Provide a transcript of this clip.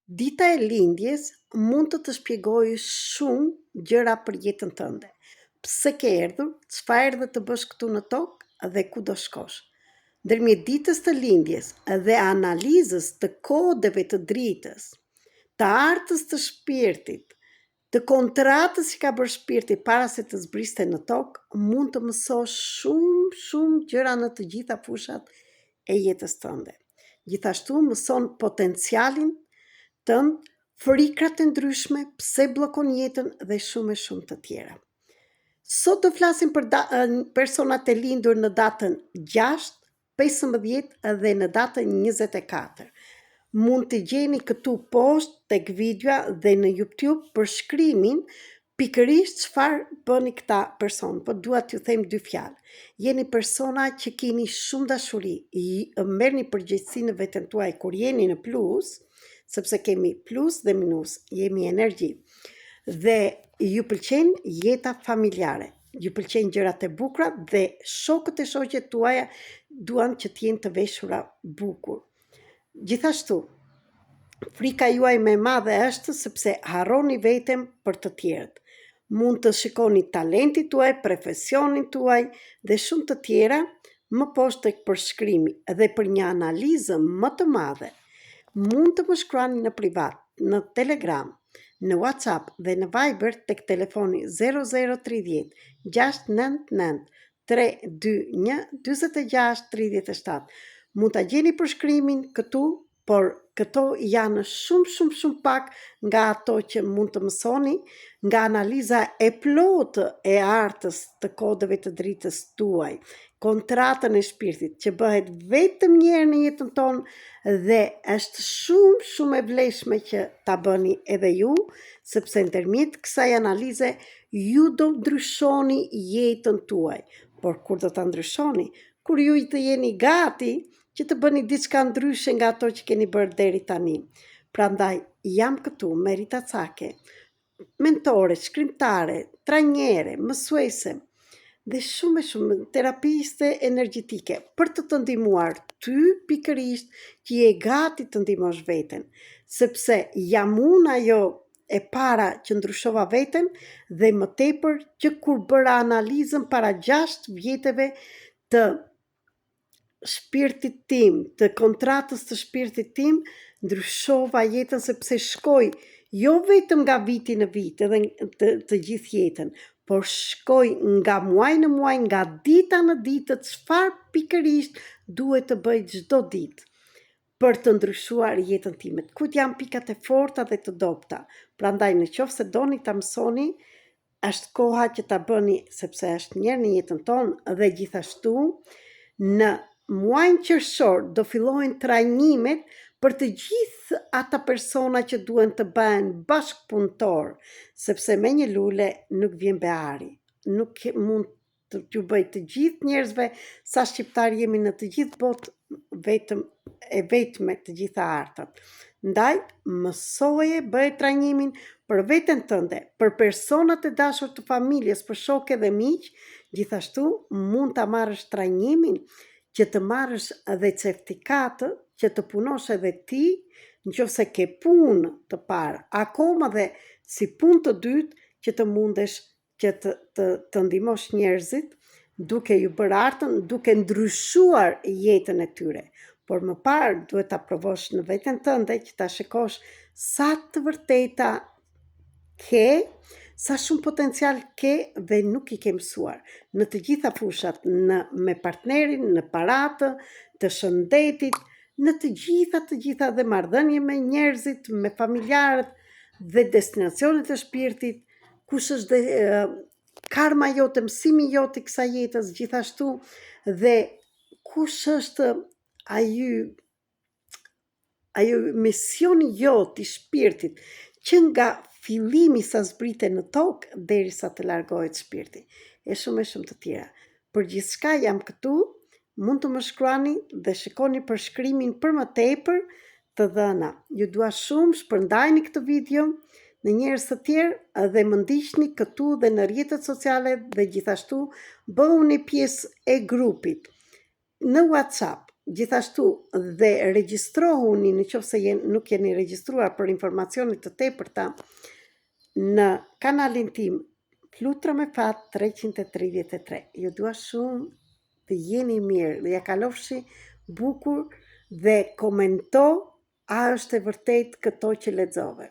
Dita e lindjes mund të të shpjegojë shumë gjëra për jetën tënde. Pse ke erdhur, çfarë erdhe të bësh këtu në tokë dhe ku do shkosh. Ndërmjet ditës të lindjes dhe analizës të kodeve të dritës, të artës të shpirtit, të kontratës që ka bërë shpirti para se të zbriste në tokë, mund të mësosh shumë, shumë gjëra në të gjitha fushat e jetës tënde. Gjithashtu mëson potencialin tënd, frikrat e ndryshme, pse bllokon jetën dhe shumë e shumë të tjera. Sot do flasim për personat e lindur në datën 6, 15 dhe në datën 24. Mund të gjeni këtu poshtë tek videoja dhe në YouTube përshkrimin pikërisht çfarë bëni këta person, po dua t'ju them dy fjalë. Jeni persona që keni shumë dashuri, merrni përgjegjësi në veten tuaj kur jeni në plus, sepse kemi plus dhe minus, jemi energji. Dhe ju pëlqen jeta familjare. Ju pëlqejnë gjërat e bukura dhe shokët e shoqet tuaja duan që të jenë të veshura bukur. Gjithashtu, frika juaj më e madhe është sepse harroni veten për të tjerët. Mund të shikoni talentin tuaj, profesionin tuaj dhe shumë të tjera më poshtë tek përshkrimi dhe për një analizë më të madhe mund të më shkruani në privat, në Telegram, në WhatsApp dhe në Viber tek telefoni 0030 699 321 46 37. Mund ta gjeni përshkrimin këtu, por këto janë shumë shumë shumë pak nga ato që mund të mësoni nga analiza e plotë e artës të kodeve të dritës tuaj, kontratën e shpirtit që bëhet vetëm një herë në jetën tonë dhe është shumë shumë e vlefshme që ta bëni edhe ju, sepse ndërmjet kësaj analize ju do ndryshoni jetën tuaj. Por kur do ta ndryshoni? Kur ju të jeni gati që të bëni diçka ndryshe nga ato që keni bërë deri tani. Prandaj jam këtu me Rita Cake, mentore, shkrimtare, trajnere, mësuese dhe shumë e shumë terapiste energjetike për të të ndihmuar ty pikërisht që je gati të ndihmosh veten, sepse jam unë ajo e para që ndryshova veten dhe më tepër që kur bëra analizën para 6 vjetëve të shpirtit tim, të kontratës të shpirtit tim, ndryshova jetën sepse shkoj jo vetëm nga viti në vit edhe të, të gjithë jetën, por shkoj nga muaj në muaj, nga dita në ditë, çfarë pikërisht duhet të bëj çdo ditë për të ndryshuar jetën time. Kujt janë pikat e forta dhe të dobëta. Prandaj në qoftë se doni ta mësoni, është koha që ta bëni sepse është një herë në jetën tonë dhe gjithashtu në muajin qershor do fillohen trajnimet për të gjithë ata persona që duhen të bëhen bashkëpunëtorë, sepse me një lule nuk vjen behari. Nuk mund t'ju bëj të gjithë njerëzve sa shqiptarë jemi në të gjithë botë vetëm e vetme të gjitha artat. Ndaj, mësoje, bëje trajnimin për veten tënde, për personat e dashur të familjes, për shokë dhe miq, gjithashtu mund ta marrësh trajnimin që të marrësh dhe certifikatë që të punosh edhe ti, në qoftë se ke punë të parë, akoma dhe si punë të dytë që të mundesh që të, të, të ndihmosh njerëzit duke ju bërë artën, duke ndryshuar jetën e tyre. Por më parë duhet ta provosh në veten tënde që ta shikosh sa të vërteta ke, sa shumë potencial ke dhe nuk i ke mësuar. Në të gjitha fushat, në me partnerin, në paratë, të shëndetit, në të gjitha të gjitha dhe marrëdhënie me njerëzit, me familjarët dhe destinacionet e shpirtit, kush është dhe karma jote, mësimi jot i kësaj jetës gjithashtu dhe kush është ai ajo misioni jot i shpirtit që nga fillimi sa zbrite në tokë derisa të largohet shpirti e shumë e shumë të tjera. Për gjithçka jam këtu, mund të më shkruani dhe shikoni përshkrimin për më tepër të dhëna. Ju dua shumë, shpërndajeni këtë video në njerëz të tjerë dhe më ndiqni këtu dhe në rrjetet sociale dhe gjithashtu bëhuni pjesë e grupit në WhatsApp. Gjithashtu dhe regjistrohuni në qoftë se jen, nuk jeni regjistruar për informacione të tepërta në kanalin tim Flutra me Fat 333. Ju dua shumë të jeni mirë dhe ja kalofshi bukur dhe komento a është e vërtetë këto që lexove.